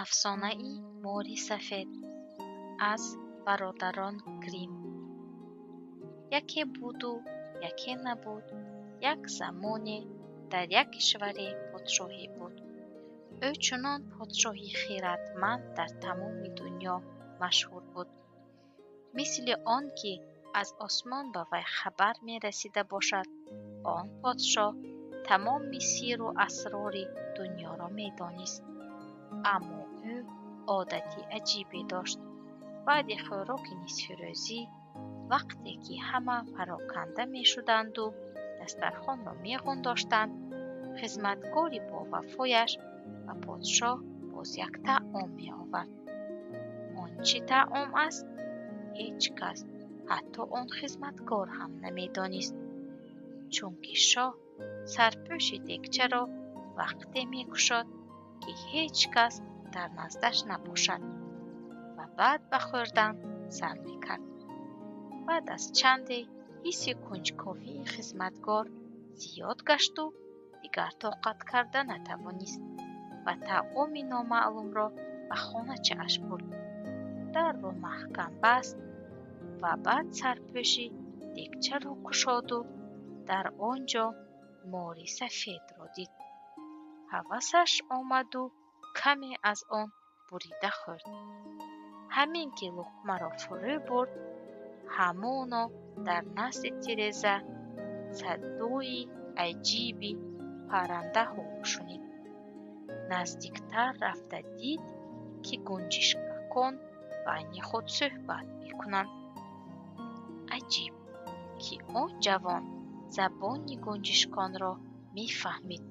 Афсонаи мори сафед аз бародарон Гримм. Яке буду, яке набуд, як замоне дар як кишваре подшоҳе буд. Ӯ чунон подшоҳи хиратманд дар тамоми дунё машҳур буд, мисли он ки аз осмон ба вай хабар мерасида бошад. Он подшоҳ тамоми сирру асрори дунёро медонист. Аммо ӯ одати аҷибе дошт. Баъди хӯроки нисфирӯзӣ, вақте ки ҳама пароканда мешуданду дастархонро меғундоштанд, хизматгори бовафояш ба подшоҳ боз як таом меовард. Он чӣ таом аст, ҳеҷ кас, ҳатто он хизматгор ҳам намедонист, чунки шоҳ сарпӯши дегчаро вақте мекушод, ки ҳеҷ кас дар наздаш набошад, ва баъд ба хӯрдан сар мекард. Баъд аз чанде ҳисси кунҷковии хизматгор зиёд гашту дигар тоқат карда натавонист ва таоми номаълумро ба хоначааш бурд, дарро маҳкам баст ва баъд сарпӯши дегчаро кушоду дар он ҷо мори сафедро дид. Ҳавасаш омаду каме аз он бурида хӯрд. Ҳамин ки луқмаро фурӯ бурд, ҳамоно дар назди тиреза садои аҷиби паррандаҳоро шунид. Наздиктар рафта дид, ки гунҷишкакон байни худ суҳбат мекунанд. Аҷиб, ки он ҷавон забони гунҷишконро мефаҳмид.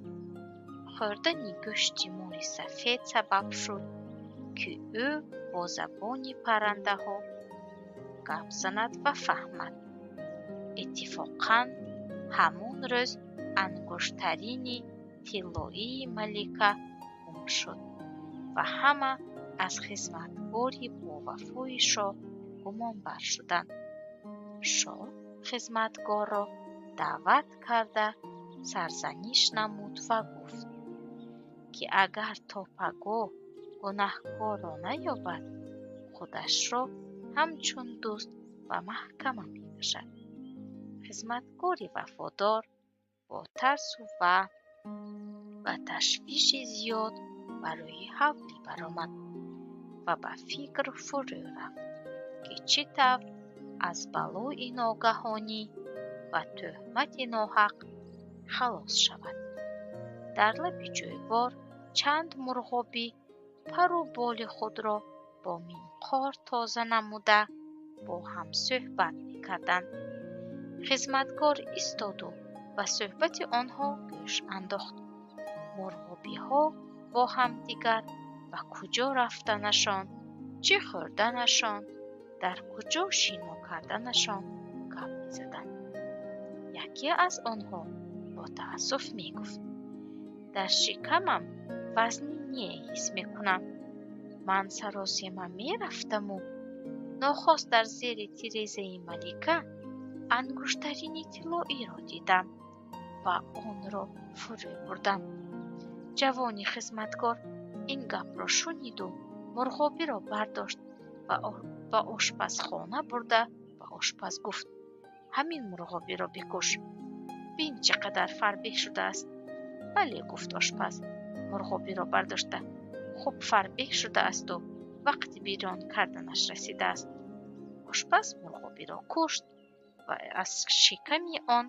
Хӯрдани гӯшти мори сафед сабаб шуд, ки ӯ бо забони паррандаҳо гап занад ва фаҳмад. Иттифоқан ҳамон рӯз ангуштарини тиллоии малика гум шуд ва ҳама аз хизматгори бовафои шоҳ гумонбар шуданд. Шоҳ хизматгорро даъват карда, сарзаниш намуд ва гуфт, ки агар то пагоҳ гунаҳкорро наёбад, худашро ҳамчун дузд ба маҳкама мекашад. Хизматгори вафодор бо тарсу ваҳм ва ташвиши зиёд ба рӯи ҳавлӣ баромад ва ба фикр фурӯ рафт, ки чӣ тавр аз балои ногаҳонӣ ва тӯҳмати ноҳақ халос шавад. Дар лаби ҷӯйбор чанд мурғобӣ пару боли худро бо минқор тоза намуда, бо ҳам суҳбат мекарданд. Хизматгор истоду ба суҳбати онҳо гӯш андохт. Мурғобиҳо бо ҳамдигар ба куҷо рафтанашон, чӣ хӯрданашон, дар куҷо шино карданашон гап мезаданд. Яке аз онҳо бо таассуф мегуфт: «Дар шикамам вазниние ҳис мекунам. Ман саросема мерафтаму нохост дар зери тирезаи малика ангуштарини тиллоиро дидам ва онро фурӯ бурдам». Ҷавони хизматгор ин гапро шуниду мурғобиро бардошт ва ба ошпазхона бурда, ба ошпаз гуфт: «Ҳамин мурғобиро бикуш, бин, чӣ қадар фарбеҳ шудааст». «Бале», гуфт ошпаз мурғобиро бардошта, «хуб фарбеҳ шудаасту вақти бирён карданаш расидааст». Ошпаз мурғобиро кушт ва аз шиками он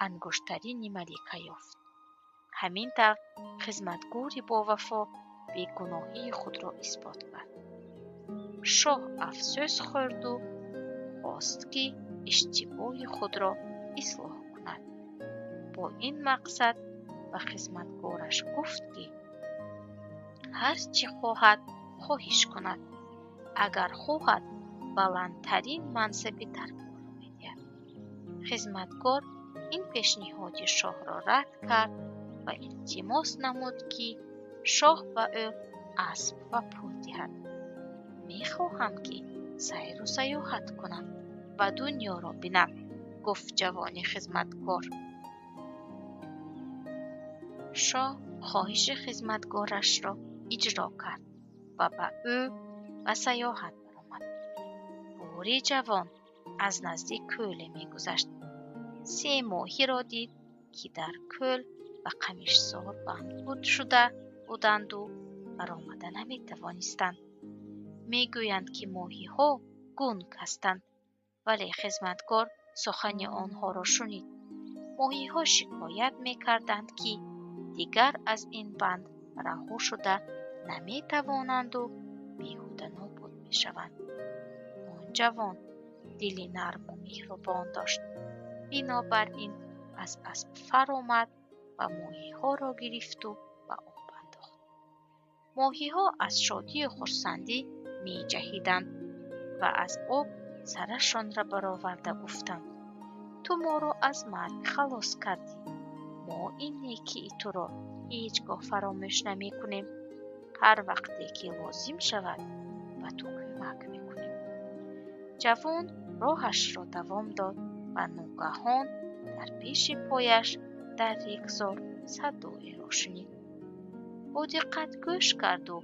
ангуштарини малика ёфт. Ҳамин тавр хизматгори бовафо бегуноҳии худро исбот кард. Шоҳ афсӯс хӯрду хост, ки иштибоҳи худро ислоҳ кунад. Бо ин мақсад ба хизматгораш гуфт, ки ҳар чӣ хоҳад, хоҳиш кунад, агар хоҳад, баландтарин мансаби дарборро медиҳад. Хизматгор ин пешниҳоди шоҳро рад кард ва илтимос намуд, ки шоҳ ба ӯ асп ва пул диҳад. «Мехоҳам, ки сайру саёҳат кунам ва дунёро бинам», гуфт ҷавони хизматгор. Шоҳ хоҳиши хизматгорашро иҷро кард ва ва ба ӯ ба саёҳат баромад. Бори ҷавон аз назди кӯле мегузашт. Се моҳиро дид, ки дар кӯл ба қамишзор банд буд шуда буданду баромада наметавонистанд. Мегӯянд, ки моҳиҳо гунг ҳастанд, вале хизматгор сухани онҳоро шунид. Моҳиҳо шикоят мекарданд, ки дигар аз ин банд раҳо шуда наметавонанду беҳуда нобуд мешаванд. Он ҷавон дили нарму меҳрубон дошт. Бинобар ин аз асп фаромад ва моҳиҳоро гирифту ба об андохт. Моҳиҳо аз шодию хурсандӣ меҷаҳиданд ва аз об сарашонро бароварда гуфтанд: ту моро аз марг халос кардӣ. Мо ин некии туро ҳеҷ гоҳ фаромӯш намекунем. Ҳар вақте ки лозим шавад, ба ту кӯмак мекунем. Ҷавон роҳашро давом дод ва ногаҳон дар пеши пояш дар регзор садоеро шунид. Бо диққат гӯш карду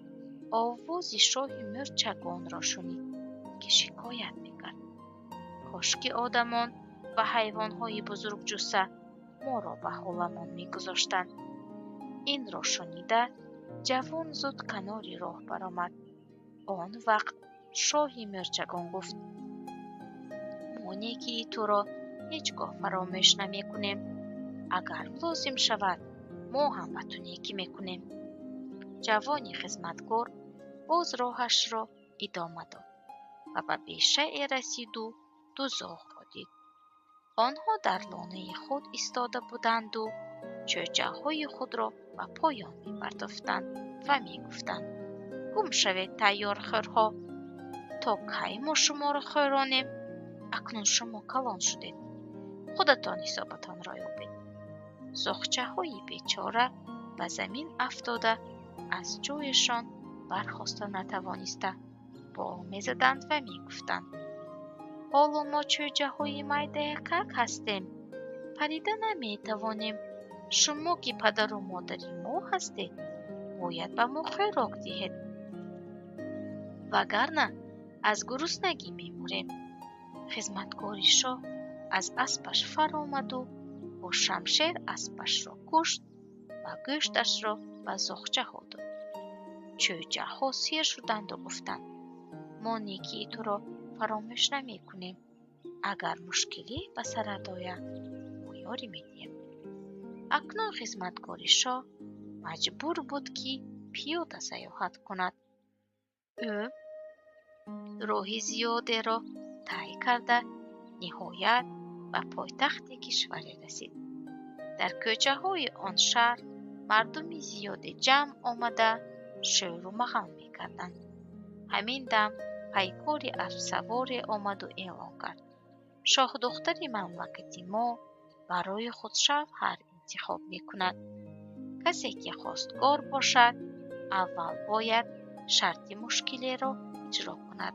овози шоҳи мӯрчагонро шунид, ки шикоят мекард: кошки одамон ва ҳайвонҳои бузургҷусса моро ба ҳоламон мегузоштанд. Инро шунида ҷавон зуд канори роҳ баромад. Он вақт шоҳи мӯрчагон гуфт: мо некии туро ҳеҷ гоҳ фаромӯш намекунем. Агар лозим шавад, мо ҳам ба ту некӣ мекунем. Ҷавони хизматгор боз роҳашро идома дод ва ба бешае расиду ду зоғро дид. Онҳо дар лонаи худ истода буданду чӯҷаҳои худро ба поён мепартофтанд ва мегуфтанд: гум шавед, тайёрхӯрҳо! То кай мо шуморо хӯронем? Акнун шумо калон шудед, худатон ҳисобатонро ёбед. Зоғчаҳои бечора ба замин афтода аз ҷояшон бархоста натавониста бол мезаданд ва мегуфтанд: ҳоло мо чӯҷаҳои майдаякак ҳастем, парида наметавонем. Шумо ки падару модари мо ҳастед, бояд ба мо хӯрок диҳед, вагарна аз гуруснагӣ мемурем. Хизматгори шоҳ аз аспаш фаромаду бо шамшер аспашро кушт ва гӯшташро ба зоғчаҳо дод. Чӯҷаҳо сер шуданду гуфтанд: мо некии туро фаромӯш намекунем. Агар мушкиле ба сарат ояд, мо ёрӣ медиҳем. Акнун хизматгори шоҳ маҷбур буд, ки пиёда саёҳат кунад. Ӯ роҳи зиёдеро тай карда ниҳоят ба пойтахти кишваре расид. Дар кӯчаҳои он шаҳр мардуми зиёде ҷамъ омада шӯру мағал мекарданд. Ҳамин дам пайкори аспсаворе омаду эълон кард: шоҳдухтари мамлакати мо барои худ шавҳар интихоб мекунад. Касе ки хостгор бошад, аввал бояд шарти мушкилеро иҷро кунад.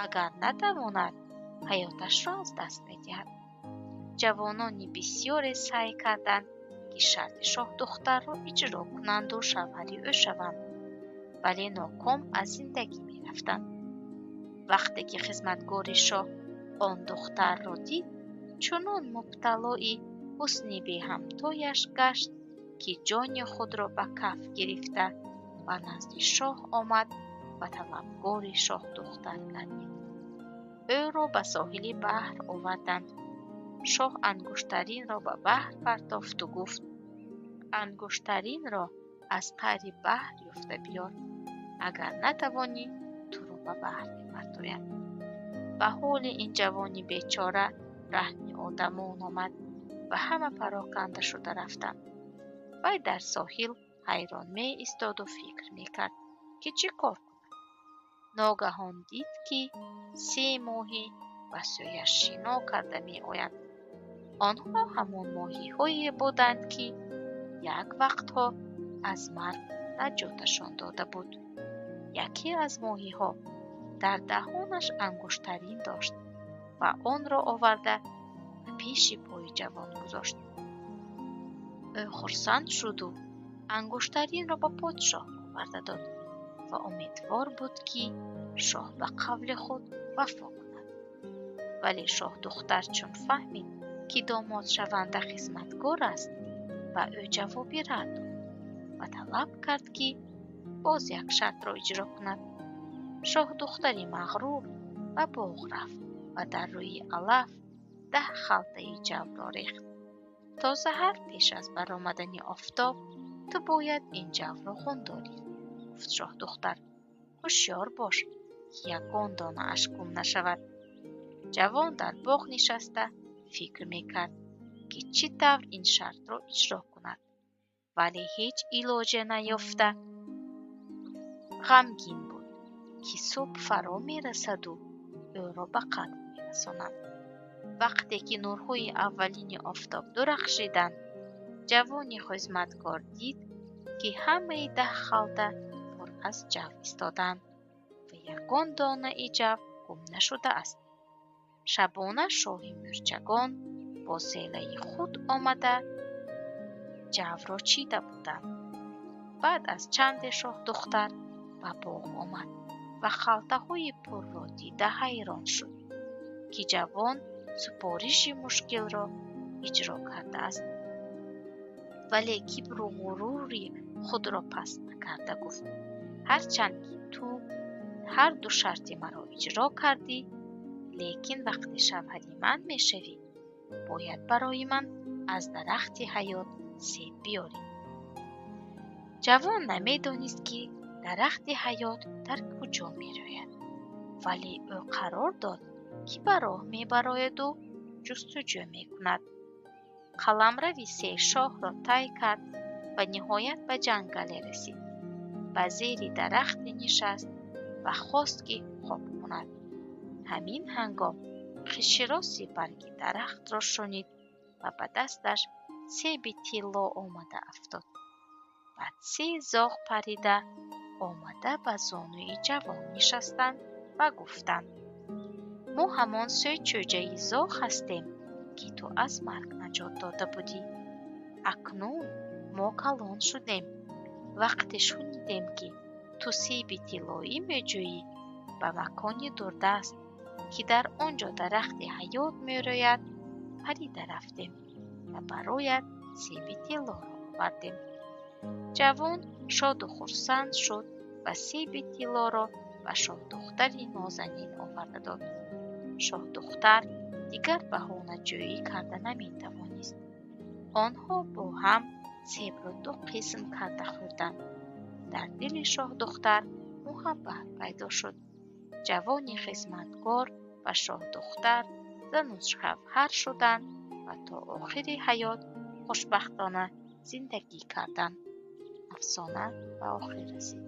Агар натавонад, ҳаёташро аз даст медиҳад. Ҷавонони бисёре саъй карданд, ки шарти шоҳдухтарро иҷро кунанду шавҳари ӯ шаванд, вале ноком аз зиндагӣ мерафтанд. Вақте ки хизматгори шоҳ он духтарро дид, чунон мубталои ҳусни беҳамтояш гашт, ки ҷони худро ба каф гирифта ба назди шоҳ омад ва талабгори шоҳдухтар гардид. Ӯро ба соҳили баҳр оварданд. Шоҳ ангуштаринро ба баҳр партофту гуфт: ангуштаринро аз қаъри баҳр ёфта биёр. Агар натавонӣ, туро ба баҳр мепартоям. Ба ҳоли ин ҷавони бечора раҳми одамон омад ва ҳама пароканда шуда рафтанд. Вай дар соҳил ҳайрон меистоду фикр мекард, ки чӣ кор кунад. Ногаҳон дид, ки се моҳӣ ба сӯяш шино карда меоянд. Онҳо ҳамон моҳиҳое буданд, ки як вақтҳо аз марг наҷоташон дода буд. Яке аз моҳиҳо дар даҳонаш ангуштарин дошт ва онро оварда ба пеши пои ҷавон гузошт. Ӯ хурсанд шуду ангуштаринро ба подшоҳ оварда дод ва Ва умедвор буд, ки шоҳ ба қавли худ вафо кунад. Вале шоҳдухтар чун фаҳмид, ки домодшаванда хизматгор аст, ба ӯ ҷавоби рад дод ва талаб кард, ки боз як шартро иҷро кунад. Шоҳдухтари мағрур ба боғ рафт ва дар рӯи алаф 10 халтаи ҷавро рехт. То саҳар пеш аз баромадани офтоб ту бояд ин ҷавро хундорӣ, гуфт шоҳдухтар. Ҳушёр бош, ки ягон донааш гум нашавад. Ҷавон дар боғ нишаста фикр мекард, ки чӣ тавр ин шартро иҷро кунад, вале ҳеҷ илоҷе наёфта ғамгин буд, ки субҳ фаро мерасаду ӯро ба қатл мерасонанд. Вақте ки нурҳои аввалини офтоб дурахшиданд, ҷавони хизматкор дид, ки ҳамаи 10 халта пур аз ҷав истоданд ва ягон донаи ҷав гум нашудааст. Шабона шоҳи мӯрчагон бо селаи худ омада ҷавро чида буданд. Баъд аз чанде шоҳдухтар ба боғ омад ва халтаҳои пурро дида ҳайрон шуд, ки ҷавон супориши мушкилро иҷро кардааст. Вале кибру ғурури худро паст накарда гуфт: ҳарчанд ки ту ҳар ду шарти маро иҷро кардӣ, лекин вақте шавҳари ман мешавӣ, бояд барои ман аз дарахти ҳаёт себ биёрӣ. Ҷавон намедонист, ки дарахти ҳаёт дар куҷо мерӯяд, вале ӯ қарор дод, ки ба роҳ мебарояду ҷустуҷӯ мекунад. Қаламрави се шоҳро тай кард ва ниҳоят ба ҷангале расид. Ба зери дарахте нишаст ва хост, ки хоб кунад. Ҳамин ҳангом хишироси барги дарахтро шунид ва ба дасташ себи тилло омада афтод. Баъд се зоғ парида омада ба зонуи ҷавон нишастанд ва гуфтанд: мо ҳамон се чӯҷаи зоғ ҳастем, ки ту аз марг наҷот дода будӣ. Акнун мо калон шудем. Вақте шунидем, ки ту себи тиллоӣ меҷӯӣ, ба макони дурдаст, ки дар он ҷо дарахти ҳаёт мерӯяд, парида рафтем ва бароят себи тиллоро овардем. Ҷавон шоду хурсанд шуд ва себи тиллоро ба шоҳдухтари нозанин оварда дод. Шоҳдухтар дигар баҳонаҷӯӣ карда наметавонист. Онҳо бо ҳам себро ду қисм карда хӯрданд. Дар дили шоҳдухтар муҳаббат пайдо шуд. Ҷавони хизматгор ва шоҳдухтар зану шавҳар шуданд ва то охири ҳаёт хушбахтона зиндагӣ карданд. Афсона ба охир расид.